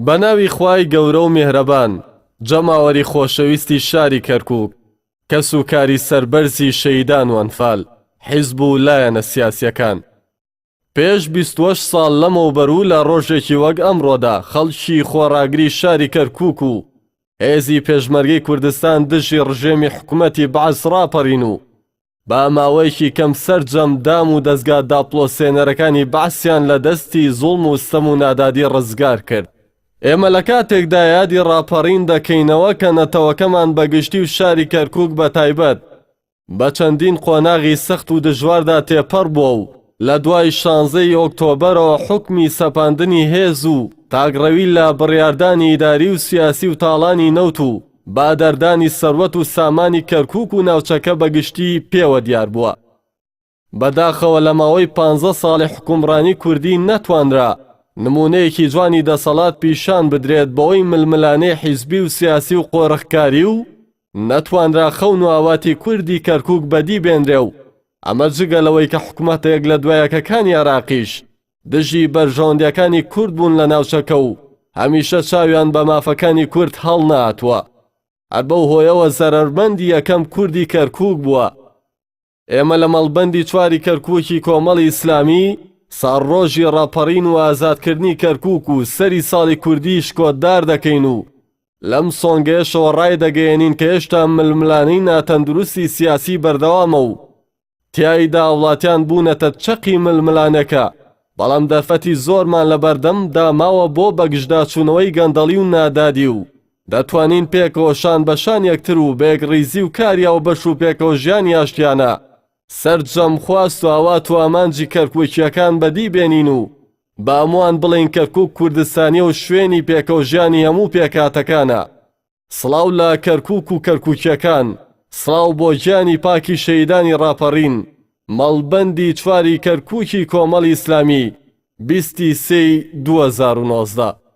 بەناوی خوای گەورە و میهرەبان، جەماوەری خۆشەویستی شاری کەرکوک، کەس و کاری سەربەرزی شەهیدان و ئەنفال، حیزب و لایەنە سیاسیەکان. پێش 28 ساڵ لەمەوبەر و لە ڕۆژێکی وەک ئەمڕۆدا خەڵکی خۆڕاگری شاری کەرکوک و هێزی پێشمەرگەی کوردستان دژی ڕژێمی حکومەتی بەعس ڕاپەڕین و بە ماوەیەکی کەم سەرجەم دام و دەزگا داپڵۆسێنەرەکانی بەعسیان لە دەستی زوڵم و ستەم و نادادی ڕزگار کرد. ئێمە لە کاتێکدا یادی ڕاپەڕین دەکەینەوە کە نەتەوەکەمان بە گشتی و شاری کەرکووک بە تایبەت بە چەندین قۆناغی سەخت و دژواردا تێپەڕ بووە و لە دوای شانزە ی ئۆکتۆبەرەوە حوکمی سەپاندنی هێز و تاکڕەوی لە بڕیاردانی ئیداری و سیاسی و تاڵانی نەوت و بەهەدەردانی سەروەت و سامانی کەرکوک و ناوچەکە بە گشتی پێوە دیار بووە. بەداخەوە لە ماوەی پانزە ساڵی حوکمڕانی کوردی نەتوانرا نموونەیەکی جوانی دەسەڵات پیشان بدرێت بەوەی ململانێی حیزبی و سیاسی و قۆرخکاری و نەتوانرا خەون و ئاواتی کوردی کەرکوک بەدی بێنرێ و ئەمە جگە لەوەی کە حکومەتە یەک لە دوایەکەکانی عێراقیش دژی بەرژەوەندیەکانی کورد بوون لە ناوچەکە و هەمیشە چاویان بە مافەکانی کورد هەڵنەهاتووە هەر بەو هۆیەوە زەرەرمەندی یەکەم کوردی کەرکوک بووە. ئێمە لە مەڵبەندی چواری کەرکوکی کۆمەڵی ئیسلامی ساڵڕۆژی ڕاپەڕین و ئازادکردنی کەرکوک و سەری ساڵی کوردی شکۆدار دەکەین و لەم سۆنگەیەشەوە ڕایدەگەیەنین کە هێشتا ململانێی ناتەندروستی سیاسی بەردەوامە و تیایدا وڵاتیان بوونەتە چەقی ململانێکە، بەڵام دەرفەتی زۆرمان لەبەردەمدا ماوە بۆ بەگژداچوونەوەی گەندەڵی و نادادی و دەتوانین پێکەوە شان بە شان یەکتر و بە یەکڕیزی و کاری هاوبەش و پێکەوە ژیانی ئاشتیانە سەرجەم خواست و ئاوات و ئامانجی کەرکوکییەکان بەدی بێنین و بە هەمووان بڵێین کەرکوک کوردستانییە و شوێنی پێکەوە ژیانی هەموو پێکهاتەکانە. سڵاو لە کەرکوک و کەرکوکیەکان، سڵاو بۆ گیانی پاکی شەهیدانی ڕاپەڕین، مەڵبەندی چواری کەرکوکی کۆمەڵی ئیسلامی، 20 ی سێی 2019.